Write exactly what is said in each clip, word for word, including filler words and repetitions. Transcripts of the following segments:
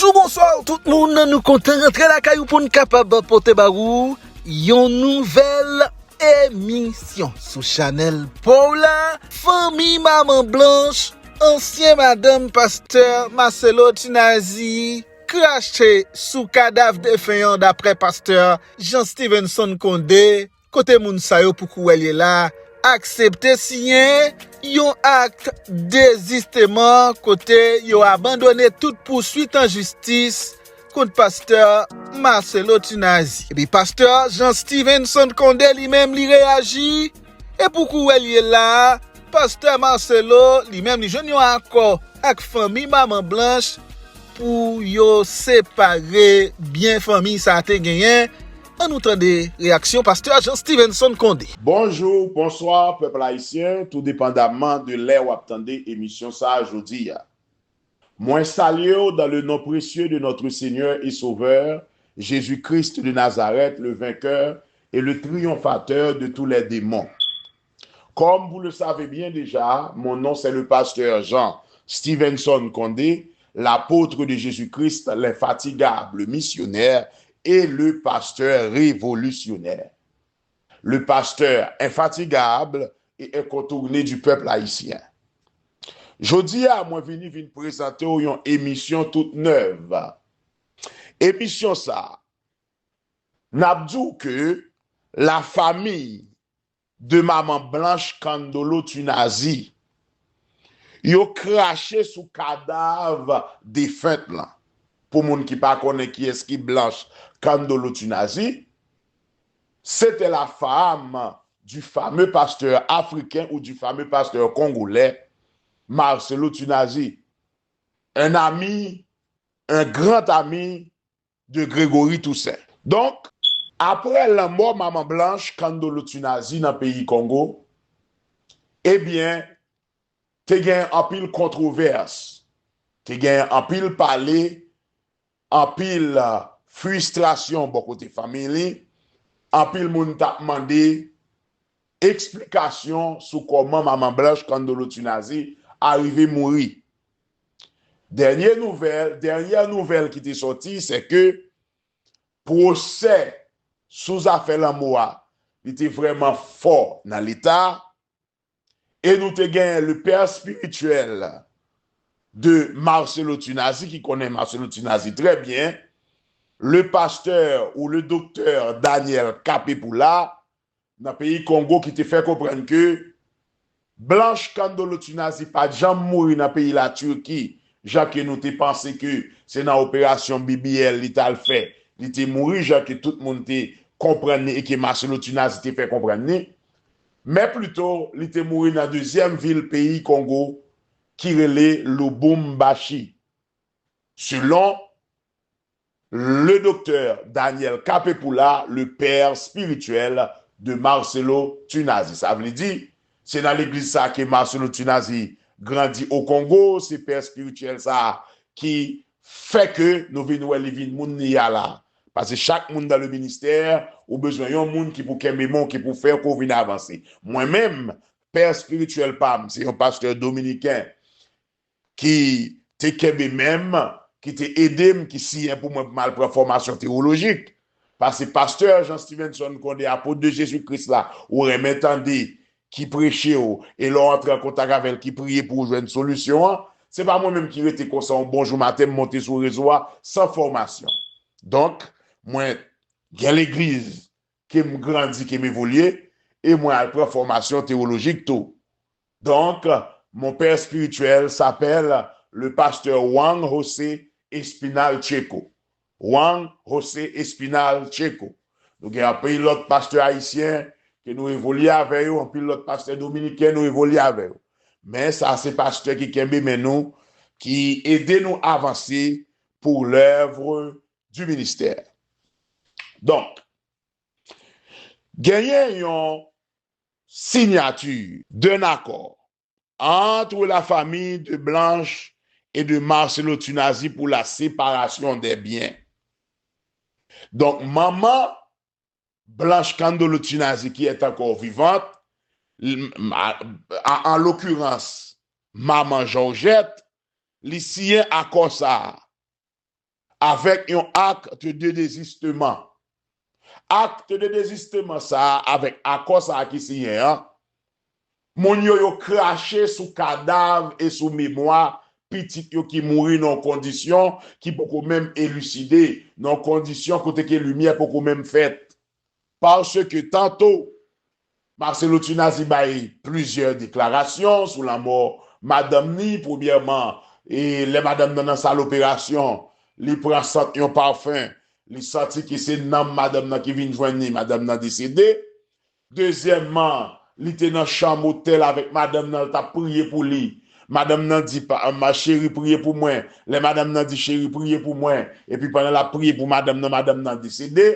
Bonjou, bonswa tout moun, nou kontan rantre lakay ou pou n kapab pote ba ou yon nouvèl emisyon sou chanèl pa w la, Fanmi Manman Blanch. Ansyen madanm pastè Marcelo Tunazi krache sou kadav defen an, daprè pastè Jean Stevenson Condé, kote moun sa yo, pou kou wè l ye la, aksepte siyen yon ak dezisteman kote yo abandone tout pouswit an jistis kont pastè Marcelo Tunazi. Epi pastè Jean Stevenson Condé li menm li reyaji, e pou kou wè l ye la, pastè Marcelo li menm li jwenn yon akò ak Fanmi Manman Blanch pou yo separe byen fanmi sa a te genyen. Ann nou tande reyaksyon pastè Jean Stevenson Condé. Bonjou, bonswa, pèp ayisyen, tou depandamman de lè w ap tande emisyon sa a jodi a. Mwen salye w dans le nom précieux de notre Seigneur et Sauveur, Jésus-Christ de Nazareth, le vainqueur et le triomphateur de tous les démons. Comme vous le savez bien déjà, mon nom c'est le pasteur Jean Stevenson Condé, l'apôtre de Jésus-Christ, l'infatigable missionnaire et le pasteur révolutionnaire. Le pasteur infatigable et incontourné du peuple haïtien. Jodi a, mwen vini vin prezante w yon emisyon tout nèv. Emisyon sa a, n ap di w ke la famille de Manman Blanch Kandolo Tunazi, yo krache sou kadav defent lan. Pou moun ki pa konnen kiyès ki Blanch Kandolo Tunazi, c'était la femme du fameux pasteur africain ou du fameux pasteur congolais, Marcelo Tunazi, un ami, un grand ami de Grégory Toussaint. Donk, aprè lanmò Manman Blanch Kandolo Tunazi nan peyi Kongo, ebyen, te gen anpil kontwovès, te gen anpil pale, anpil fristrasyon bò kote fanmi li, anpil moun t ap mande eksplikasyon sou kòman Manman Blanch Kandolo Tunazi arive mouri. Dènye nouvèl, dènyè nouvèl ki te sòti, se ke pwosè sou zafè lanmò a, li te vrèman fò nan Leta, e nou te gen le père spirituel de Marcelo Tunazi, ki konnen Marcelo Tunazi trè byen, le pasteur ou le docteur Daniel Capepoula, nan peyi Kongo ki te fè konprann ke Blanch Kandolo Tunazi pa t janm mouri nan peyi Latirki, jan ke nou te panse ke se nan operasyon B B L li t al fè, li te mouri jan ke tout moun te konprann li e ke Marcelo Tunazi te fè konprann li. Men plito, li te mouri nan dezyèm vil peyi Kongo ki rele Lubumbashi. Selon le docteur Daniel Capepoula, le père spirituel de Marcelo Tunazi. Sa vle di, se nan legliz sa ke Marcelo Tunazi grandi o Kongo, se pè espirityèl sa ki fè ke nou vin wè li vin moun li a la. Paske chak moun dans le ministère, ou bezwen yon moun ki pou kenbe men w, ki pou fè ke w vin avanse. Mwen menm, pè espirityèl pa m, se yon pastè dominiken ki te kenbe men m, ki te ede m, ki siyen pou mwen pou m al pran fòmasyon teyolojik. Paske pastè Jean Stevenson Condé, apot de Jezi Kris la, ou renmen tande, ki preche w, e lè w antre an kontak avè l, ki priye pou w jwenn solisyon an, se pa mwen menm ki rete konsa yon bon jou maten, m monte sou rezo a san fòmasyon. Donk, mwen gen legliz ke m grandi, ke m evolye, e mwen al pran fòmasyon teyolojik tou. Donc, mon père spirituel s'appelle le pasteur Juan José Espinal Checo. Juan José Espinal Checo. Nou gen anpil lòt pastè ayisyen ke nou evolye avè yo, anpil lòt pastè dominiken nou evolye avè yo. Men sa se pastè ki kenbe men nou, ki ede nou avanse pour l'œuvre du ministère. Donk, genyen yon signature d'un accord entre la famille de Blanche et de Marcelo Tunazi pour la séparation des biens. Donk, manman Blanche Kandolo Tunazi, qui est encore vivante, l- a- a- en l'occurrence, manman Georgette, li siyen akò sa a. avèk yon acte de désistement. Acte de désistement sa a, avèk akò sa a ki siyen an, moun yo, yo krache sou kadav e sou memwa pitit yo ki mouri nan yon kondisyon ki poko menm eliside, nan yon kondisyon kote ke limyè poko menm fèt. Paske tanto Marcelo Tunazi bay plizyè deklarasyon sou lanmò madanm ni. Premyèman, e lè madanm nan nan sal operasyon, li pran sant yon pafen, li santi ke se nanm madanm nan ki vin jwenn li, madanm nan desede. Dezyèmman, li te nan chanm otèl avèk madanm nan, l t ap priye pou li. Madanm nan di, pa, ma cheri, priye pou mwen. Lè madanm nan di, cheri, priye pou mwen, epi pandan l ap priye pou madanm nan, madanm nan desede.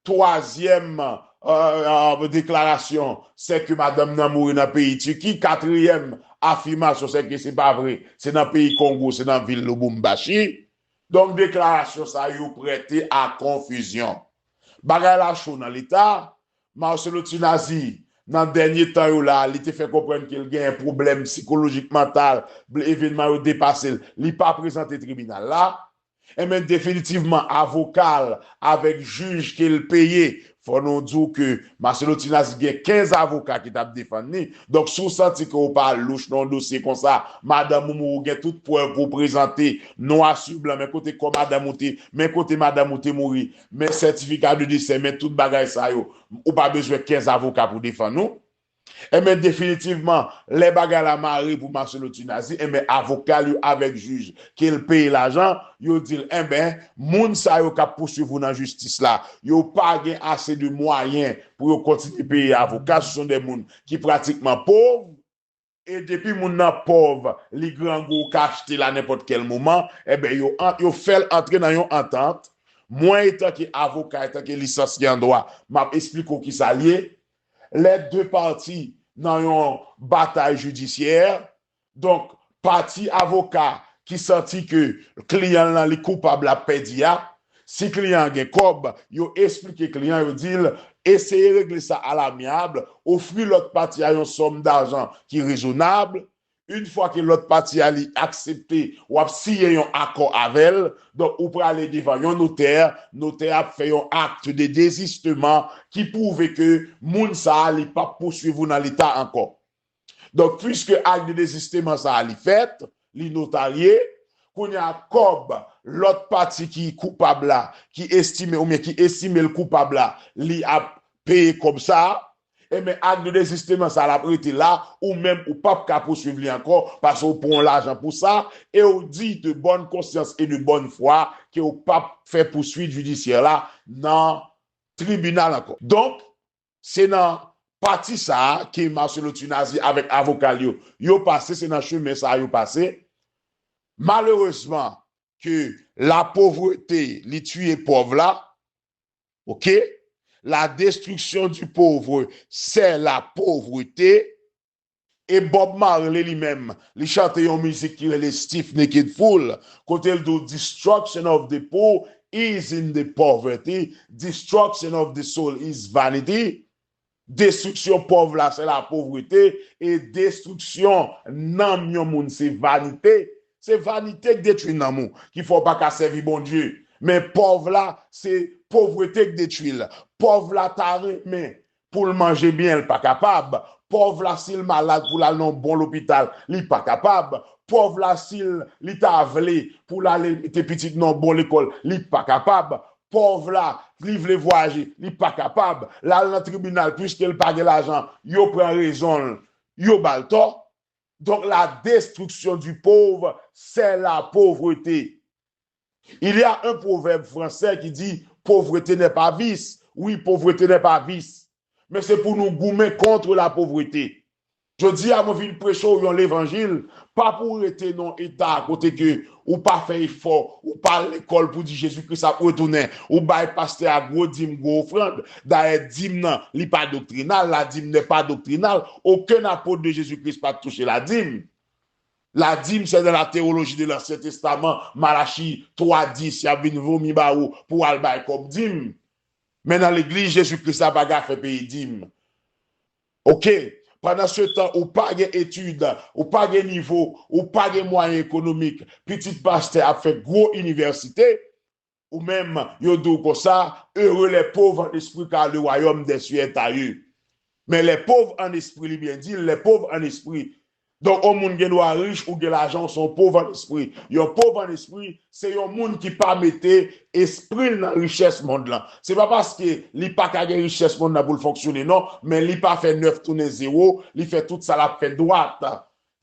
Twazyèm, euh, euh, deklarasyon, se ke madanm nan mouri nan peyi Tiki. Katriyèm afimasyon, se ke se pa vre. Se nan peyi Kongo, se nan vil Lubumbashi. Donk, deklarasyon sa yo prete a konfizyon. Bagay la cho nan Leta. Marcelo Tunazi, nan dènye tan yo la, li te fè konprann ke l genyen pwoblèm sikolojik, mantal, evènman yo depase l. Li pa prezante tribinal la. Enben, definitivman, avoka l avèk jij ke l peye, fò nou di w ke Marcelo Tunazi gen kenz avoka ki t ap defann li. Donk, si w santi ke w pa louch nan yon dosye konsa, madanm ou mouri, ou gen tout prèv pou w prezante, nwa si blan, men kote kò madanm ou te, men kote madanm ou te mouri, men sètifika de desè, men tout bagay sa yo, ou pa bezwen kenz avoka pou defann ou. Enben, definitivman, lè bagay la mare pou Marcelo Tunazi, enben, avoka l yo avèk jij ke l peye lajan, yo di l, enben, moun sa yo k ap pouswiv ou nan jistis la, yo pa gen ase de mwayen pou yo kontinye peye avoka. Se sont des moun ki pratikman pòv. E depi moun nan pòv, li grangou, ou ka achte l a nenpòt kèl moman, enben, yo, an- yo fè l antre nan yon antant. Mwen, etanke avoka, etanke lisansye an dwa, m ap esplike w kisa l ye. Lè de pati nan yon batay jidisyè, donk, pati avoka ki santi ke kliyan l lan li koupab l ap pèdi a, si kliyan an gen kòb, yo esplike kliyan, yo di l, eseye regle sa alamyab, ofri lòt pati a yon sòm dajan ki rezonab. Yon fwa ke lòt pati a li aksepte, w ap siyen yon akò avè l. Donk, ou prale devan yon notè, notè a ap fè yon acte de désistement ki pwouve ke moun sa a, li p ap pouswiv ou nan Leta ankò. Donk, piske acte de désistement sa a, li fèt, li notarye, kounye a, kòb lòt pati ki koupab la, ki estime, oubyen ki estime l koupab la, li ap peye kòb sa a, enben, acte de désistement sa a, l ap rete la, ou menm, ou p ap ka pouswiv li ankò, paske w pran lajan pou sa, e w di de bonne conscience et de bonne foi ke w p ap fè pouswit jidisyè la nan tribinal ankò. Donk, se nan pati sa a ke Marcelo Tunazi avèk avoka l yo, yo pase, se nan chemen sa a yo pase. Malerezman, ke la pauvreté, li tiye pòv la, ok? La destruction du pauvre, c'est la pauvreté. E Bob Marley li menm, li chante yon mizik ki rele Stiff Naked Fool, kote l di w, destruction of the poor is in the poverty, destruction of the soul is vanity. Destriksyon pòv la, se lapovrete, e destriksyon nanm yon moun, se vanite. Se vanite k detwi nanm ou, ki fè w pa ka sèvi Bondye. Men pòv la, se povrete k detwi l. Pòv la ta renmen pou l manje byen, l pa kapab. Pòv la, si l malad, pou l al nan yon bon lopital, li pa kapab. Pòv la, si l, li ta vle pou l ale mete pitit nan yon bon lekòl, li pa kapab. Pòv la, li vle vwayaje, li pa kapab. L al nan tribinal, piske l pa gen lajan, yo pran rezon l, yo ba l tò. Donc, la destruction du pauvre, c'est la pauvreté. Il y a un proverbe français qui dit, pauvreté n'est pas vice. Oui, pauvreté n'est pas vice. Men se pou nou goumen contre la pauvreté. Jodi a, mwen vin preche w yon levanjil, pa pou w rete nan yon eta kote ke ou pa fè efò, ou pa al lekòl pou di Jezi Kris ap retounen, ou bay pastè a gwo dim, gwo ofrann. Dayè, dim nan, li pa doktrinal, la dîme n'est pas doctrinale. Aucun apôtre de Jésus-Christ pa t touche la dîme. La dîme, c'est dans la théologie de l'Ancien Testament, Malachi twa dis, y ap vin vomi ba ou pou w al bay kòb dim. Men nan legliz Jezi Kris la, pa gen afè peye dim. Ok? Pandan se tan, ou pa gen etid, ou pa gen nivo, ou pa gen mwayen ekonomik, pitit pastè ap fè gwo inivèsite, ou menm, yo di w konsa, heureux les pauvres en esprit, car le royaume des cieux est à eux. Men les pauvres en esprit, li byen di, les pauvres en esprit. Donk, yon moun gen dwa rich ou gen lajan, ou se yon pov an espri. Yon pov an espri, se yon moun ki pa mete espri l nan richès mond lan. Se pa paske li pa ka gen richès mond lan pou l fonksyone, non, men li pa fè nèf tounen zewo, li fè tout sa l ap fè dwat.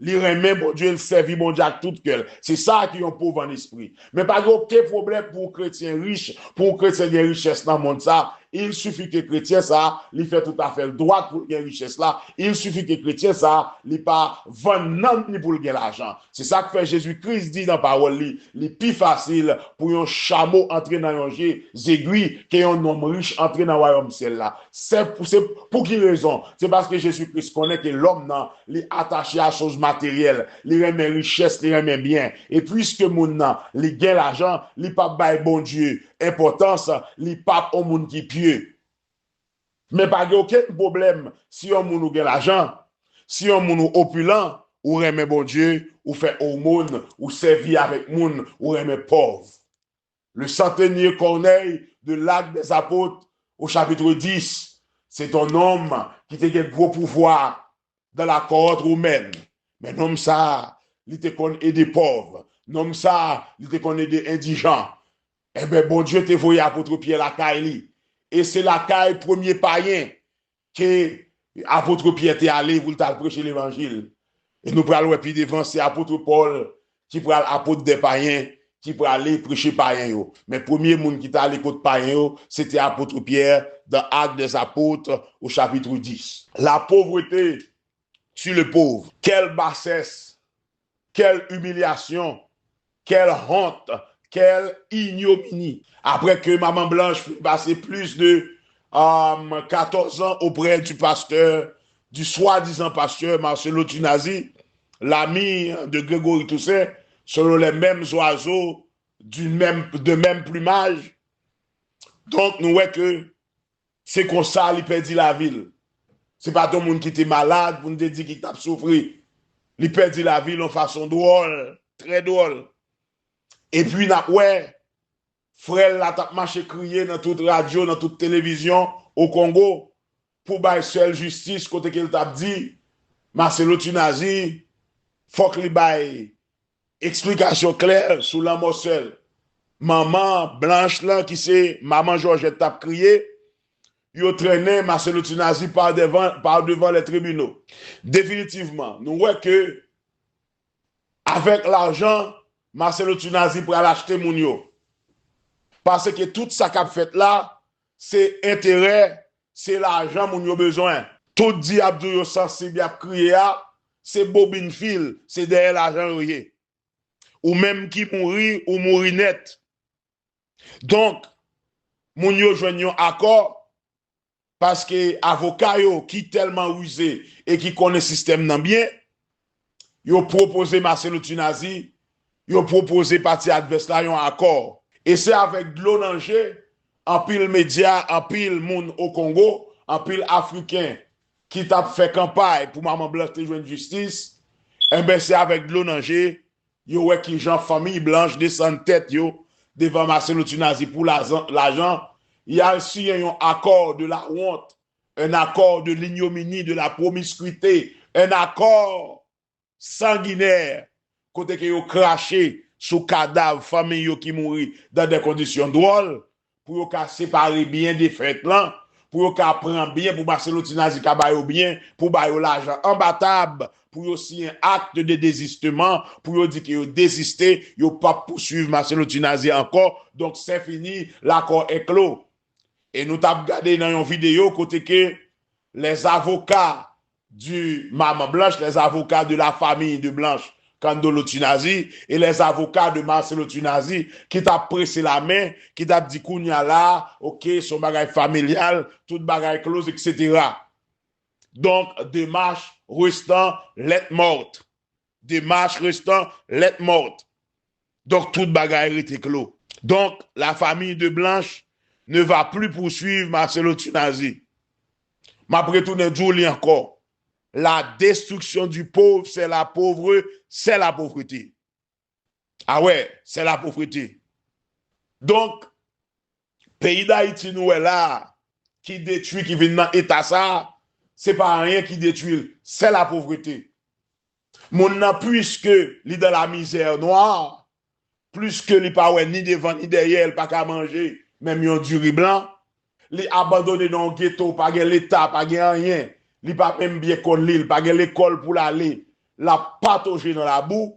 Li renmen Bondye, li sèvi Bondye ak tout kè l. Se sa ki yon pov an espri. Men pa gen okenn pwoblèm pou yon kretyen rich, pou yon kretyen gen richès nan mond sa. Il suffit ke kretyen sa, li fè tout afè l dwat pou l gen richès la. Il suffit ke kretyen sa, li pa vann nanm li pou l gen lajan. Se sa k fè Jezi Kris di nan pawòl li, li pi fasil pou yon chamo antre nan yon je, zegwi ke yon nonm rich antre nan wayòm syèl la. Se pou, se pou ki rezon? Se paske Jezi Kris konnen ke lòm nan, li atache a choz materyèl, li renmen richès, li renmen byen. E piske moun nan, li gen lajan, li p ap bay Bondye enpòtans, li p ap yon moun ki pye. Men pa gen okenn pwoblèm si yon moun ou gen lajan, si yon moun ou opilan, ou renmen Bondye, ou fè omòn, ou sèvi avèk moun, ou renmen pòv. Le centenier Corneille de l'Actes des Apôtres au chapitre dix, c'est un homme ki te gen gwo pouvwa dans la cohorte romaine. Men nonm sa, li te konn ede pòv. Nonm sa, li te konn ede endijan. Enben, Bondye te voye apot Pyè lakay li. E se lakay premye payen ke apot Pyè te ale pou l t al preche levanjil. E nou pral wè pi devan, se apot Pòl ki pral apot dè payen, ki prale preche payen yo. Men premye moun ki t ale kot payen yo, se te apot Pyè, dans Actes des Apôtres, au chapitre dix. La pauvreté tue le pauvre. Quelle bassesse, quelle humiliation, quelle honte, quelle ignominie. Après que Maman Blanche fut passée plus de euh, quatorze ans auprès du pasteur, du soi-disant pasteur Marcelo Tunazi, l'ami de Grégory Toussaint, selon les mêmes oiseaux, du même, de même plumage. Donk, nou wè ke se konsa li pèdi lavi l. Se pa t yon moun ki te malad pou n te di ki t ap soufri. Li pèdi lavi l yon fason dwòl, trè dwòl. Epi n ap wè, frè l la t ap mache kriye nan tout radyo, nan tout televizyon o Kongo pou bay sè l jistis, kote ke l t ap di Marcelo Tunazi, fòk li bay eksplikasyon klè sou lanmò sè l. Manman Blanch lan, ki se manman Jòjèt, t ap kriye, yo trennen Marcelo Tunazi pa devan, pa devan les tribunaux. Definitivman, nou wè ke avèk lajan, Marcelo Tunazi pral achte moun yo. Paske tout sa k ap fèt la, se enterè, se lajan moun yo bezwen. Tout dyab di w yo sansib, y ap kriye a, se bobin fil, se dèyè lajan yo ye. Ou menm ki mouri, ou mouri nèt. Donk, moun yo jwenn yon akò, paske avoka yo ki tèlman rize e ki konnen sistèm nan byen, yo pwopoze Marcelo Tunazi, yo pwopoze pati advès la yon akò. E se avèk dlo nan je, anpil medya, anpil moun o Kongo, anpil Afriken ki t ap fè kanpay pou Manman Blanch te jwenn jistis, enben, se avèk dlo nan je, yo wè kijan fanmi Blanch desann tèt yo devan Marcelo Tunazi pou lazan-, lajan, y al siyen yon accord de la honte, un accord de l'ignominie, de la promiscuité, un accord sanguinaire, kote ke yo krache sou kadav fanmi yo ki mouri dans des conditions drôles, pou yo ka separe byen defèt lan, pou yo ka pran byen, pou Marcelo Tunazi ka ba yo byen, pou ba yo lajan anba tab, pou yo siyen acte de désistement, pou yo di ke yo deziste, yo p ap pouswiv Marcelo Tunazi ankò. Donk, c'est fini, l'accord est clos. E nou t ap gade nan yon videyo kote ke les avocats du Maman Blanche, les avocats de la famille de Blanche, Kandolo Tunazi, et les avocats de Marcelo Tunazi, ki t ap prese lamen, ki t ap di kounye a la, oke, se yon bagay familyal, tout bagay close, et cetera. Donk, demach restan lettre morte. Demach restan lettre morte. Donk, tout bagay rete klo. Donc, la famille de Blanche ne va plus poursuivre Marcelo Tunazi. M ap retounen di w li ankò. La destruction du pauvre, c'est la pauvre, c'est la pauvreté. Ah ouais, c'est la pauvreté. Donk, Peyi Dayiti nou wè la a, ki detwi, ki vin nan eta sa a, se pa anyen ki detwi l, se lapovrete. Moun nan, puiske li dans la misère noire, puiske li pa wè ni devan ni dèyè, li pa ka manje menm yon diri blan, li abandone nan yon geto, pa gen leta, pa gen anyen, li pa menm byen konn li, li pa gen lekòl pou l ale, l ap patoje nan labou,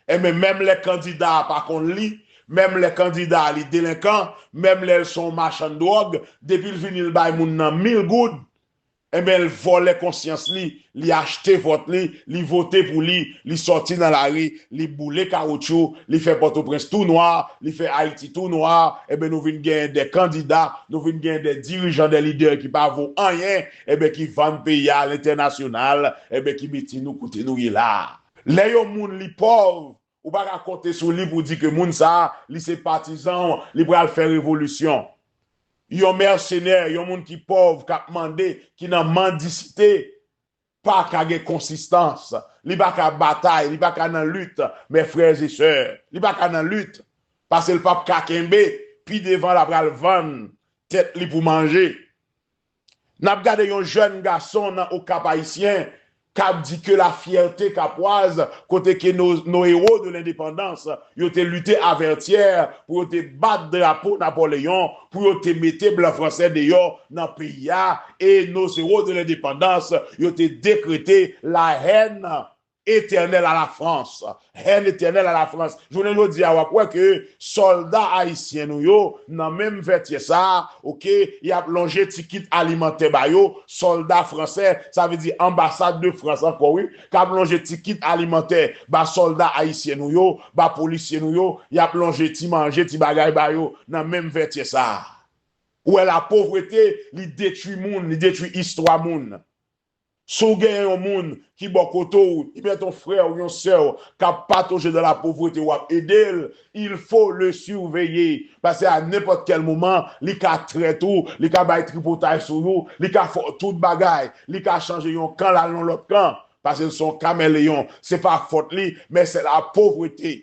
enben, menm lè kandida a pa konn li, menm lè kandida a li delenkan, menm lè l se yon machann dwòg, depi l vini l bay moun nan mil goud, enben, l vòlè konsyans li, li achte vòt li, li vote pou li, li sòti nan lari, li boule kawotchou, li fè Pòtoprens tou nwa, li fè Ayiti tou nwa, enben, nou vin genyen de kandida, nou vin genyen de dirijan, de lidè ki pa vo anyen, enben, ki vann peyi a alentènasyonal, enben, ki mete nou kote nou ye la a. Lè yon moun li pòv, ou pa ka konte sou li pou di ke moun sa a, li se patizan w, li pral fè revolisyon. Yon mèsenè, yon moun ki pòv, k ap mande, ki nan mandisite, pa ka gen konsistans. Li pa ka batay, li pa ka nan lit, mes frères et sœurs. Li pa ka nan lit, paske l p ap ka kenbe, pi devan l ap pral vann tèt li pou manje. N ap gade yon jèn gason nan Okap Ayisyen k ap di que la fierté capoise, kote ke nos, nos héros de l'indépendance, yo te lite a Vètyè pou yo te bat drapo Napoleyon, pou yo te mete blan fransè deyò nan peyi a, e nos héros de l'indépendance, yo te dekrete la haine éternelle à la France. Haine éternelle à la France. Jounen jodi a, w ap wè ke sòlda ayisyen nou yo, nan menm Vètyè sa a, oke, y ap lonje ti kit alimantè ba yo, sòlda fransè, sa vle di anbasad de Frans ankò, wi, k ap lonje ti kit alimantè ba sòlda ayisyen nou yo, ba polisye nou yo, y ap lonje ti manje, ti bagay ba yo, nan menm Vètyè sa a. Ou wè, lapovrete, li detwi moun, li detwi istwa moun. Si w gen yon moun ki bò kote w, li mèt yon frè w, yon sè w, k ap patoje dans la pauvreté, w ap ede l, il faut le surveiller. Paske a nenpòt kèl moman, li ka trèt ou, li ka bay tripotay sou ou, li ka fè w tout bagay, li ka chanje yon kan, l al nan lòt kan. Paske l se yon kameleyon. Se pa fòt li, men se lapovrete.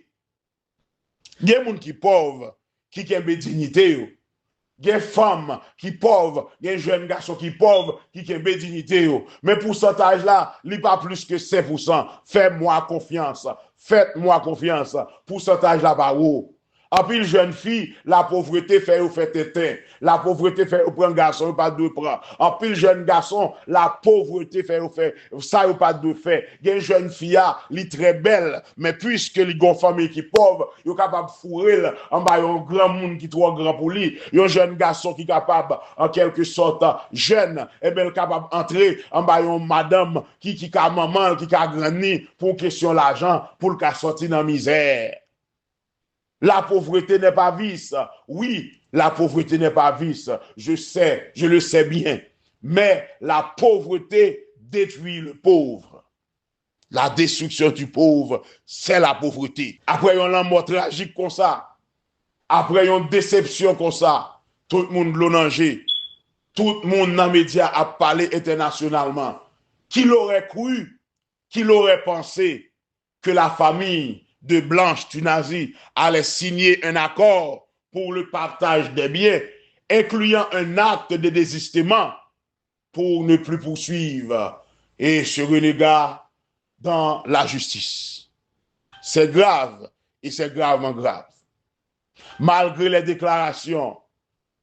Gen moun ki pòv, ki kenbe diyite yo. Gen fanm ki pòv, gen jèn gason ki pòv, ki kenbe diyite yo. Men pousantaj la, li pa plis ke senk pousan. Fè mwa konfyans. Fèt mwa konfyans. Pousantaj la pa wo. Anpil jèn fi, lapovrete fè yo fè tenten. Lapovrete fè yo pran gason yo pa t dwe pran. Anpil jèn gason, lapovrete fè yo fè sa yo pa t dwe fè. Gen jèn fi a, li trè bèl, men piske li gen yon fanmi ki pòv, yo kapab foure l anba yon granmoun ki twò gran pou li. Yon jèn gason ki kapab, an kèlke sòt, jèn, enben, l kapab antre anba yon madanm ki, ki ka manman l, ki ka grann li pou yon kesyon lajan, pou l ka sòti nan mizè. La pauvreté n'est pas vice. Oui, la pauvreté n'est pas vice. Je sais, je le sais bien. Mais la pauvreté détruit le pauvre. La destruction du pauvre, c'est la pauvreté. Apre yon lanmò trajik konsa, apre yon desepsyon konsa, tout moun dlo nan je, tout moun nan medya ap pale entènasyonalman. Qui l'aurait cru, qui l'aurait pensé que la famille de Blanche Tunazi allait signer un accord pour le partage des biens, incluant un acte de désistement pour ne plus poursuivre et ce renégat dans la justice. C'est grave et c'est gravement grave. Malgré les déclarations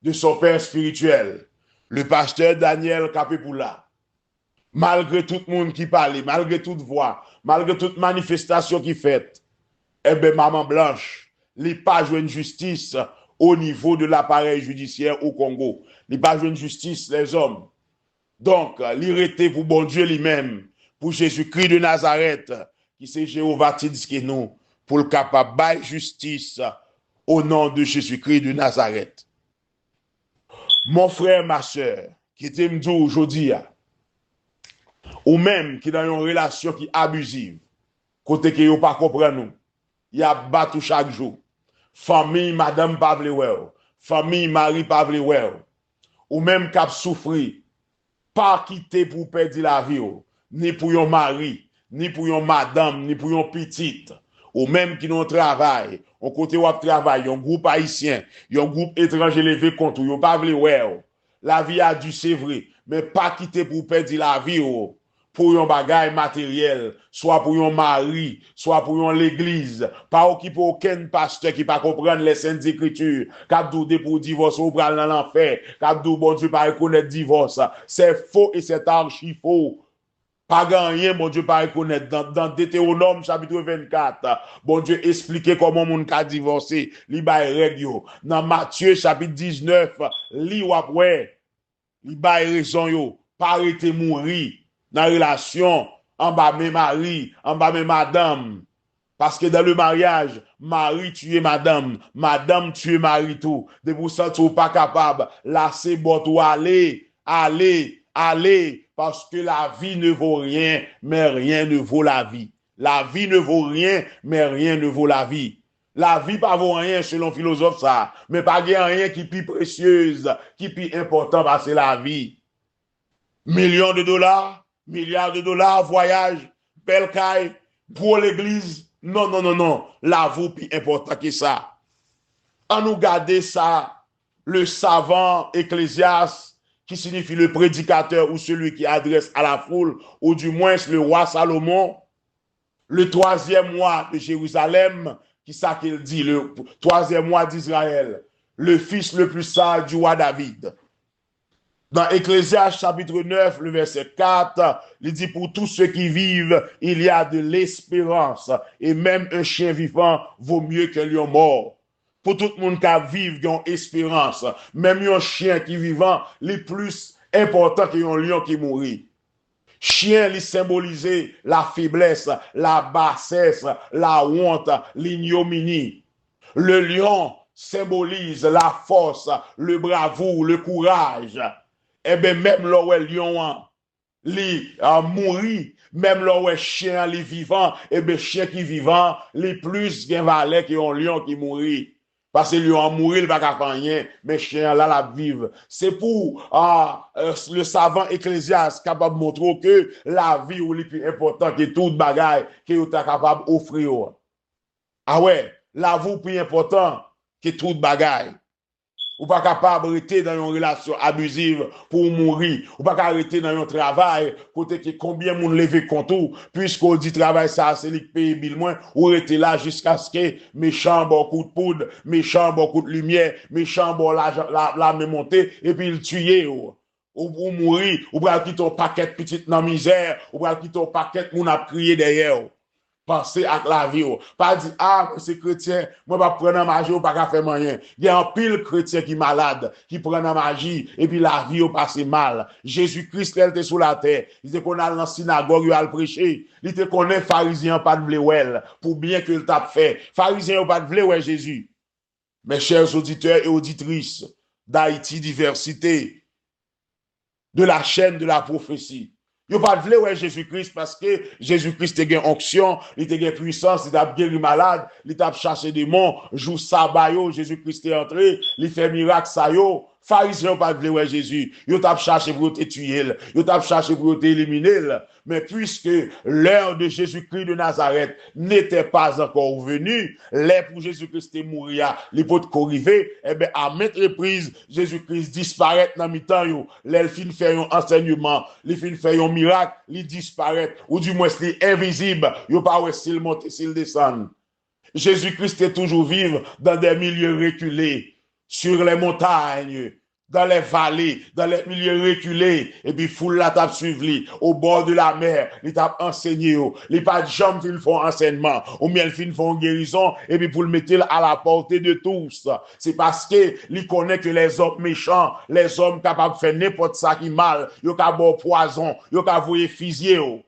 de son père spirituel, le pasteur Daniel Capepoula, malgre tout moun ki pale, malgre tout vwa, malgre tout manifestasyon ki fèt, enben, Manman Blanch, li pa jwenn jistis o nivo de laparèy jidisyè o Kongo. Li pa jwenn jistis, lèzòm. Donk, li rete pou Bondye li menm, pou Jezikri de Nazarèt, ki se Jewova Tsidskenu, pou l kapab bay jistis o non de Jezikri de Nazarèt. Mon frè, ma sè, kite m di w jodi a, ou menm ki nan yon relasyon ki abiziv, kote ke yo pa konprann ou, y ap bat ou chak jou. Fanmi madanm pa vle wè w, fanmi mari pa vle wè w. Ou menm k ap soufri, pa kite pou w pèdi lavi w, ni pou yon mari, ni pou yon madanm, ni pou yon pitit. Ou menm ki nan yon travay, yon kote w ap travay, yon gwoup ayisyen, yon gwoup etranje leve kont ou, yo pa vle wè w. Lavi a di, se vre, men pa kite pou w pèdi lavi w pou yon bagay materyèl, swa pou yon mari, swa pou yon legliz. Pa okipe okenn pastè ki pa konprann Lèsenndezekritir, k ap di w depi w divòse, w pral nan lanfè, k ap di w Bondye pa rekonèt divòs. C'est faux et c'est archi faux. Pa gen anyen Bondye pa rekonèt. Dans, dans Deutéronome chapitre vingt-quatre, Bondye esplike kòman moun ka divòse. Li bay règ yo. Nan Matye chapitre dix-neuf, li w ap wè. Li bay rezon yo. Pa rete mouri nan relasyon anba men mari, anba men madanm. Paske dans le mariage, mari tiye madanm, madanm tiye mari tou. Depi w santi w pa kapab, lase bòt ou ale, ale, ale, paske la vie ne vaut rien, mais rien ne vaut la vie. La vie ne vaut rien, mais rien ne vaut la vie. Lavi pa vo anyen selon filozòf sa a, men pa gen anyen ki pi presyez, ki pi enpòtan pase lavi. Milyon de dola, milya de dola, vwayaj, bèl kay, gwo legliz. Non, non, non, non. Lavi w pi enpòtan ke sa. Ann nou gade sa le savant Ecclésiaste, qui signifie le prédicateur ou celui qui adresse à la foule, ou du moins le roi Salomon, le troisième roi de Jérusalem, ki sa ke l di, le troisième roi d'Israël, le fils le plus sage du roi David. Dans Ecclésiaste chapitre neuf, le verset quatre, li di, pour tous ceux qui vivent, il y a de l'espérance, et même un chien vivant vaut mieux qu'un lion mort. Pou tout moun k ap viv, gen yon esperans. Menm yon chen ki vivan, li plis enpòtan ke yon lyon ki mouri. Chen, li senbolize la feblès, la basès, la wont, linyomini. Le lion symbolise la force, le bravoure, le courage. Enben, menm lè w wè lyon an, li, a, mouri, menm lè w wè chen an, li vivan, enben, chen ki vivan, li plis gen valè ke yon lyon ki mouri. Paske lyon an mouri, li pa ka fè anyen, men chen an la, l ap viv. Se pou, a, e, le savant Ecclésiaste kapab montre w ke lavi w li pi enpòtan ke tout bagay ke yo ta kapab ofri w. Awè, lavi w pi enpòtan ke tout bagay. Ou pa kapab rete nan yon relasyon abiziv pou w mouri. Ou pa ka rete nan yon travay kote ke konbyen moun leve kont ou, piske w di travay sa a se li k peye bil mwen, ou rete la jiskaske mechan an ba w kout poud, mechan an ba w kout limyè, mechan an ba w lajan, la, lame monte, epi l tiye w. Ou, ou mouri, ou pral kite yon pakèt pitit nan mizè, ou pral kite yon pakèt moun ap kriye dèyè w. Panse ak lavi w. Pa di, a, mwen se kretyen, mwen p ap pran nan maji, ou pa ka fè m anyen. Gen anpil kretyen ki malad, ki pran nan maji, epi lavi yo pase mal. Jezi Kris, lè l te sou latè, li te konn al nan sinagòg yo al preche. Li te konnen Farizyen an pa t vle wè l pou byen ke l t ap fè. Farizyen yo pa t vle wè Jezi. Mes chers auditeurs et auditrices d'Haïti Diversité, de la chaîne de la prophétie. Yo pa t vle wè Jezi Kris paske Jezi Kris te gen onksyon, li te gen pwisans, li t ap geri malad, li t ap chache demon. Jou saba yo, Jezi Kris te antre, li fè mirak sa yo. Farizyen yo pa t vle wè Jezi. Yo t ap chache pou yo te tiye l. Yo t ap chache pou yo te elimine l. Men puiske l'heure de Jésus-Christ de Nazareth n'était pas encore venue, lè pou Jezi Kris te mouri a, li potko rive, enben, à maintes reprises, Jezi Kris disparèt nan mitan yo. Lè l fin fè yon ansèyman, li fin fè yon mirak, li disparèt, oudimwens li envizib. Yo pa wè si l monte, si l desann. Jezi Kris te toujou viv dans des milieux reculés, sur les montagnes, dans les vallées, dans les milieux reculés, epi foul la t ap swiv li, au bord de la mer, li t ap ansenye yo. Li pa t janm fin fè yon ansèyman, oubyen l fin fè yon gerizon, epi pou l mete l à la portée de tous. Se paske li konnen ke lèzòm mechan, lèzòm kapab fè nenpòt sa ki mal, yo ka ba w pwazon, yo ka voye fizye w.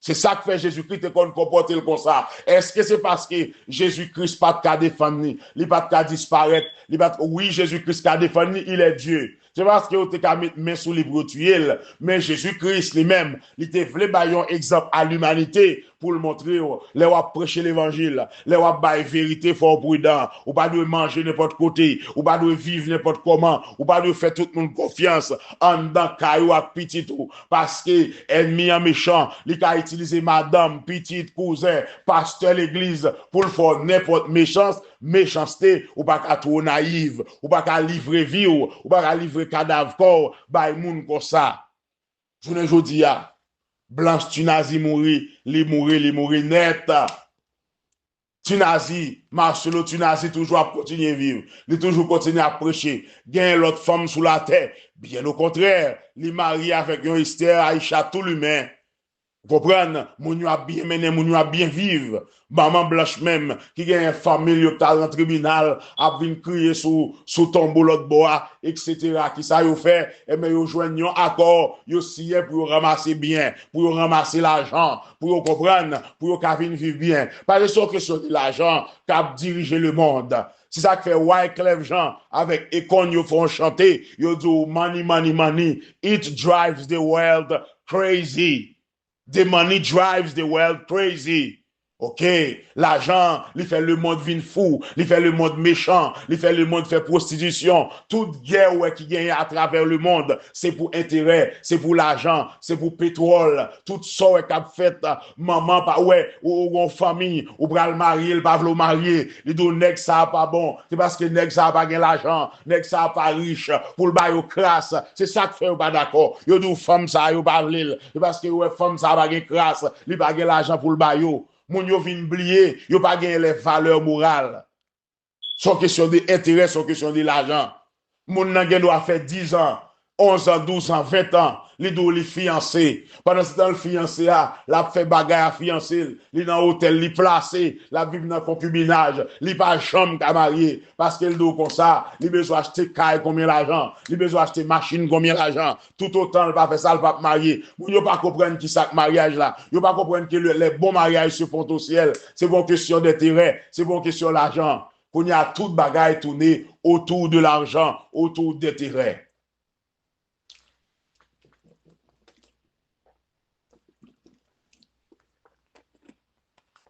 Se sa k fè Jezi Kris te konn konpòte l konsa. Èske se paske Jezi Kris pa t ka defann li, li pa t ka disparèt, li pa t, wi, Jezi Kris ka defann li, il est Dieu. Se paske yo te ka met men sou li pou yo tiye l, men Jezi Kris li menm, li te vle bay yon egzanp a limanite pou l montre w. Lè w ap preche levanjil, lè w ap bay verite, fò w pridan. Ou pa dwe manje nenpòt kote, ou pa dwe viv nenpòt kòman, ou pa dwe fè tout moun konfyans anndan kay ou ak pitit ou. Paske ènmi an mechan, li ka itilize madanm, pitit, kouzen, pastè legliz pou l fè w nenpòt mechans, mechanste, ou pa ka twò nayiv, ou pa ka livre vi w, ou pa ka livre kadav kò w bay moun konsa. Jounen jodi a, Blanche Tunazi mouri, li mouri, li mouri nèt. Tunazi, Marcelo Tunazi toujou ap kontinye viv. Li toujou kontinye ap preche. Gen lòt fanm sou latè. Byen okontrè, li marye avèk yon Esther Aisha Toulimen. Ou konprann? Moun yo ap byen mennen, moun yo ap byen viv. Manman Blanch menm, ki genyen fanmi l yo k t al nan tribinal, ap vin kriye sou, sou tonbo lòt bò a, etsetera. Kisa yo fè? Enben, yo jwenn yon akò, yo siyen pou yo ranmase byen, pou yo ranmase lajan, pou yo konprann, pou yo ka vin viv byen. Paske se yon kesyon de lajan k ap dirije lemonn. Se sa k fè Wyclef Jean avèk Akon yo fè yon chante, yo di w, money, money, money, it drives the world crazy. The money drives the world crazy. Ok, lajan, li fè lemonn vin fou, li fè lemonn mechan, li fè lemonn fè pwostitisyon. Tout gè ou wè ki genyen atravè lemonn, se pou enterè, se pou lajan, se pou petwòl. Tout sa w wè k ap fèt, manman pa wè, ou, ou gon fanmi, ou pral marye, l pa vle w marye, li di w nèg sa a pa bon, se paske nèg sa a pa gen lajan, nèg sa a pa rich, pou l ba yo kras. Se sa k fè yo pa dakò. Yo di w fanm sa a, yo pa vle l. Se paske yo wè fanm sa a pa gen kras, li pa gen lajan pou l ba yo. Moun yo vin bliye, yo pa genyen lè valè moral. Se yon kesyon de enterè, se yon kesyon de lajan. Moun nan gen dwa fè diz an, onz an, douz an, ven an, li di w li fiyanse. Pandan se tan l fiyanse a, l ap fè bagay a fiyanse l. Li nan otèl, li plase, l ap viv nan konkibinaj. Li pa janm ka marye, paske l di w konsa, li bezwen achte kay konbyen lajan, li bezwen achte machin konbyen lajan. Toutotan l pa fè sa, l p ap marye. Moun yo pa konprann kisa k maryaj la. Yo pa konprann ke le, les bons mariages se font au ciel. Se pa yon kesyon denterè, se pa yon kesyon lajan. Kounye a, tout bagay tounen autour de l'argent, autour d'intérêt.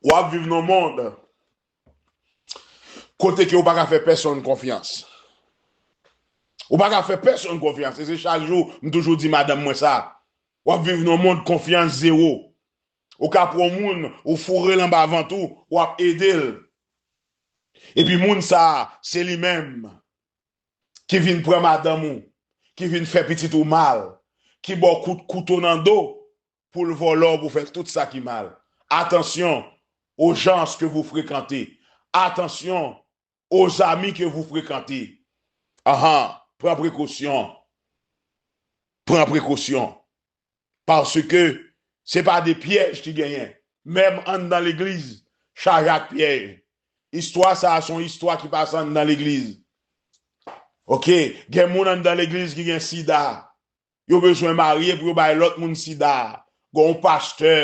W ap viv nan yon mond kote ke ou pa ka fè pèsonn konfyans. Ou pa ka fè pèsonn konfyans. E se chak jou, m toujou di madanm mwen sa. W ap viv nan yon mond konfyans zewo. Ou ka pran yon moun, ou foure l anba vant ou, w ap ede l. Epi moun sa a, se li menm ki vin pran madanm ou, ki vin fè pitit ou mal, ki ba w kout kouto nan do pou l vòlò, pou fè tout sa ki mal. Attention aux gens que vous fréquentez. Attention aux amis que vous fréquentez. Ahan, pran prekosyon. Pran prekosyon. Paske se pa de pyèj ki genyen. Menm anndan legliz, chaje ak pyèj. Istwa sa a se yon istwa ki pase anndan legliz. Ok, gen moun anndan legliz ki gen sida. Yo bezwen marye pou yo bay lòt moun sida. Gen yon pastè,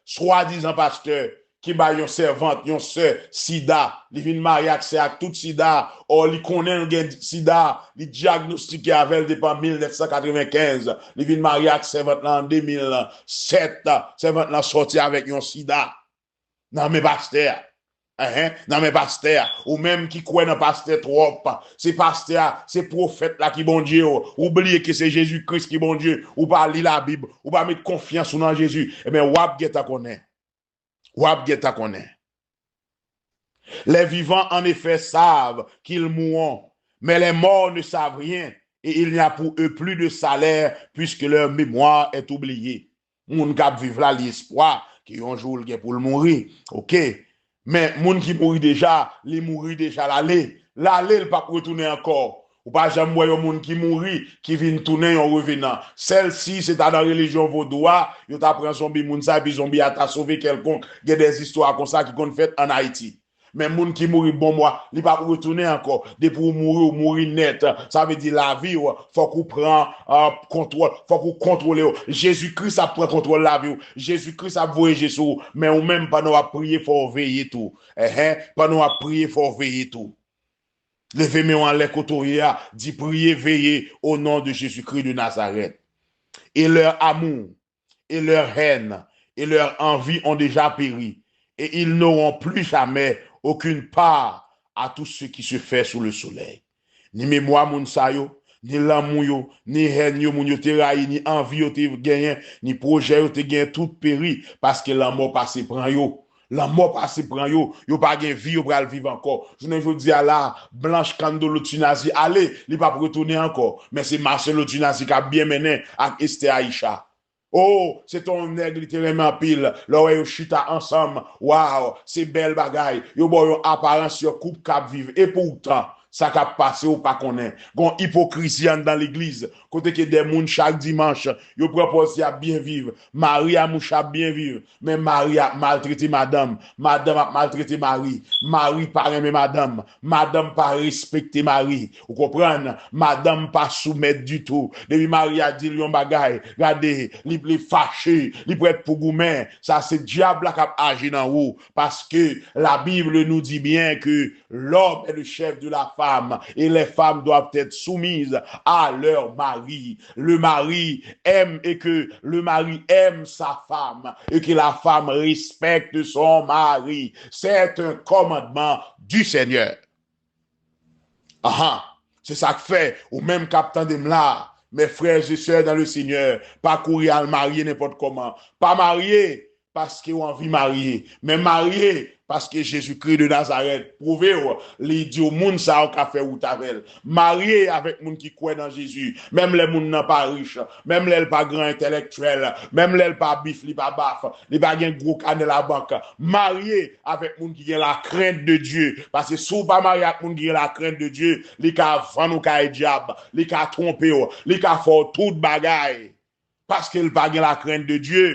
swadizan pastè, ki bay yon sèvant, yon sè, sida. Li vin marye ak sè a ak tout sida. Ò, li konnen l gen sida. Li dyagnostike avè l depi an mil nèf san katrevenkenz. Li vin marye ak sèvant lan an de mil sèt. Sèvant lan sòti avèk yon sida nan men pastè a. Enhen, nan men pastè a. Ou menm ki kwè nan pastè twòp, se pastè a, se pwofèt la ki Bondye w. Ou bliye ke se Jezi Kris ki Bondye. Ou pa li Labib, ou pa met konfyans ou nan Jezi. Ebyen, w ap gentan konnen. W ap gentan konnen. Les vivants, en effet, savent qu'ils mourront, mais les morts ne savent rien, et il n'y a pour eux plus de salaire, puisque leur mémoire est oubliée. Moun k ap viv la, li espwa ke yon jou l gen pou l mouri. Ok. Men moun ki mouri deja, li mouri deja, l ale. L ale, l p ap retounen ankò. Ou pa janm wè yon moun ki mouri, ki vin tounen yon revenan. Sèl si se ta nan relijyon vodou a, yo ta pran zonbi moun sa, epi zonbi a ta sove kèlkonk. Gen de zistwa konsa ki konn fèt ann Ayiti. Men moun ki mouri bon mwa, li p ap retounen ankò. Depi w mouri, w mouri nèt. Sa vle di lavi w, fòk ou pran, ah, kontwòl, fòk ou kontwole w. Jezi Kris ap pran kontwòl lavi w. Jezi Kris ap voye je sou ou. Men ou menm, pandan w ap priye, fò w veye tou. Enhen, pandan w ap priye, fò w veye tou. Leve men w anlè kote w ye a, di, priye, veye, au nom de Jésus-Christ de Nazareth. Et leur amour, et leur haine, et leurs envies ont déjà péri, et ils n'auront plus jamais aucune part à tout ce qui se fait sous le soleil. Ni memwa moun sa yo, ni lanmou yo, ni hèn yo moun yo te rayi, ni anvi yo te genyen, ni pwojè yo te genyen, tout peri, paske lanmò pase pran yo. Lanmò pase pran yo, yo pa gen vi yo pral viv ankò. Jounen jodi a la, Blanche Kandolo Tunazi ale, li p ap retounen ankò. Men se Marcelo Tunazi k ap byen mennen ak Esther Aisha. Oh, se te yon nèg li te renmen anpil. Lè w wè yo chita ansanm, waw, se bèl bagay. Yo ba w yon aparans yon koup k ap viv. Epoutan, sa k ap pase ou pa konnen. Gon ipokrizi anndan legliz. Kote ke de moun chak dimanch, yo pran pòz y ap byen viv. Mari a mouche ap byen viv. Men mari ap maltrete madanm. Madanm ap maltrete mari. Mari pa renmen madanm. Madanm pa respekte mari. Ou konprann? Madanm pa soumèt ditou. Depi mari a di l yon bagay, gade, li, li fache, li prèt pou goumen. Sa se dyab la k ap aji nan ou. Paske la Bible nous dit bien que l'homme est le chef de la femme et les femmes doivent être soumises à leur mari. Le mari aime et que le mari aime sa femme et que la femme respecte son mari. C'est un commandement du Seigneur. Aha. Se sa k fè, ou menm k ap tande m la, mes frères et sœurs dans le Seigneur, pa kouri al marye nenpòt kòman. Pa marye paske w anvi marye, men marye paske Jezikri de Nazarèt pwouve w, li di w moun sa yo ka fè wout avè l. Marye avèk moun ki kwè nan Jezi, menm lè moun nan pa rich, menm lè l pa gran entèlektyèl, menm lè l pa bif, li pa baf, li pa gen gwo kanè labank. Marye avèk moun ki gen lakrent de Dye. Paske si w pa marye ak moun ki gen lakrent de Dye, li ka vann ou kay dyab, li ka twonpe w, li ka fè w tout bagay. Paske l pa gen lakrent de Dye,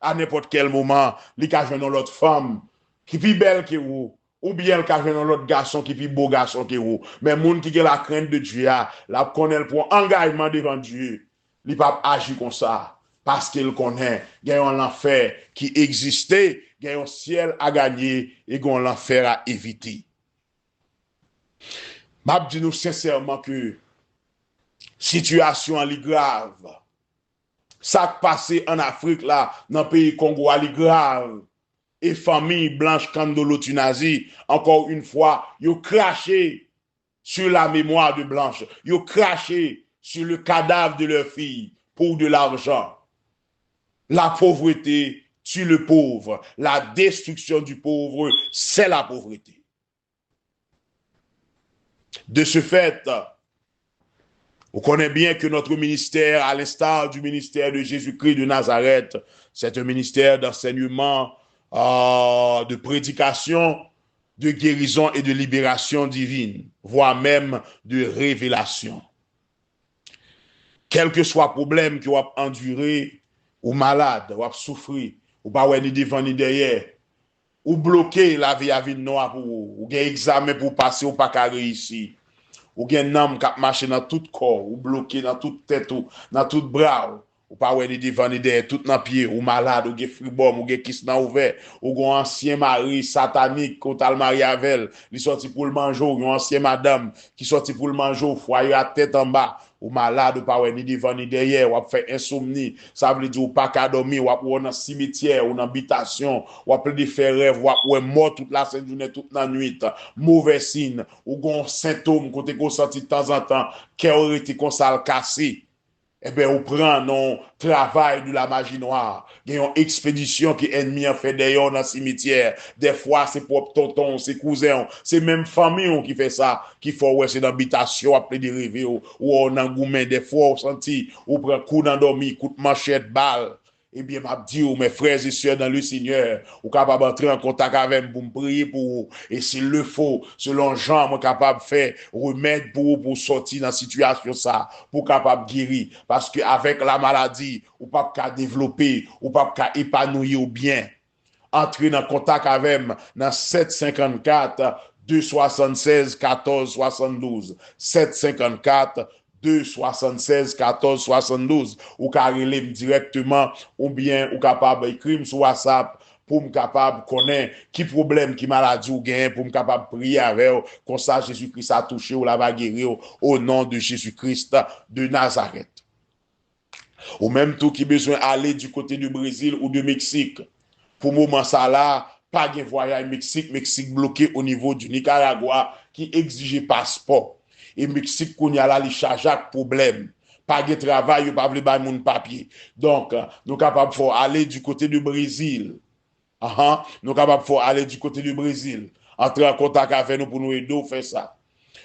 a nenpòt kèl moman, li ka jwenn yon lòt fanm ki pi bèl ke ou, oubyen l ka jwenn yon lòt gason ki pi bo gason ke ou. Men moun ki gen lakrent de Dye a, l ap konnen l pran angajman devan Dye. Li p ap aji konsa, paske l konnen gen yon lanfè ki egziste, gen yon syèl a ganye e gen yon lanfè a evite. M ap di nou sensèman ke sitiyasyon an li grav. Sa k pase ann Afrik la, nan peyi Kongo a, li grav. E fanmi Blanche Kandolo Tunazi, encore une fois, yo krache sur la mémoire de Blanche. Yo krache sur le cadavre de leur fille pour de l'argent. La pauvreté tue le pauvre. La destruction du pauvre, c'est la pauvreté. De ce fait, vous connaissez bien que notre ministère, à l'instar du ministère de Jésus-Christ de Nazareth, c'est un ministère d'enseignement, euh, de prédication, de guérison et de libération divine, voire même de révélation. Kèlkeswa pwoblèm ke w ap andire, ou malad, w ap soufri, ou pa wè ni devan ni dèyè, ou bloke, lavi a vin nwa pou ou, ou gen egzamen pou w pase, ou pa ka reyisi, ou gen nanm k ap mache nan tout kò w, ou bloke nan tout tèt ou, nan tout bra w, ou pa wè ni devan ni dèyè, tout nan pye, ou malad, ou gen fribòm, ou gen kis nan ouvè, ou gen yon ansyen mari satanik ke w t al marye avè l, li sòti pou l manje w, yon ansyen madanm ki sòti pou l manje w, fwaye a tèt anba, ou malad, ou pa wè ni devan ni dèyè, w ap fè ensomni, sa vle di ou pa ka dòmi, w ap wè w nan simityè, ou nan bitasyon, w ap plede fè rèv, w ap wè mò tout lasentjounen, tout nannwit, movè siy, ou gen yon sentòm kote ke w santi tanzantan, kè w rete konsa l kase. Enben, ou pran nan yon travay de la maji nwa. Gen yon ekspedisyon ke ènmi an fè dèyè w nan simityè. Dèfwa, se pwòp tonton w, se kouzen w, se menm fanmi w ki fè sa, ki fè w wè se nan bitasyon w ap plede reve w, ou wè w nan goumen, dèfwa w santi ou pran kou nan dòmi, kout manchèt, bal. Ebyen, m ap di w, mes frères et sœurs dans le Seigneur, ou kapab antre an kontak avè m pou m priye pou ou. E s'il le faut, selon jan mwen kapab fè remèd pou ou, pou w sòti nan sitiyasyon sa, pou w kapab geri. Paske avèk la maladi, ou p ap ka devlope, ou p ap ka epanouyi w byen. Antre nan kontak avè m nan sèt senkannkat, de swasannsèz, katòz swasanndouz. Sèt senkannkat, de swasannsèz, katòz swasanndouz. Ou ka rele m dirèkteman oubyen ou kapab ekri m sou WhatsApp pou m kapab konnen ki pwoblèm, ki maladi w genyen, pou m kapab priye avè w. Konsa, Jezi Kris a touche w, l ava geri w, au nom de Jésus-Christ de Nazareth. Ou menm tou ki bezwen ale du côté de Brezil ou de Meksik. Pou moman sa la, pa gen vwayaj Meksik, Meksik bloke o nivo du Nicaragua ki egzije paspò. E Meksik kounye a la li chaje ak pwoblèm. Pa gen travay, yo pa vle bay moun papye. Donk, nou kapab fè w ale du côté de Brezil. Ahan, nou kapab fè w ale du côté de Brezil. Antre an kontak avè nou pou nou ede w fè sa.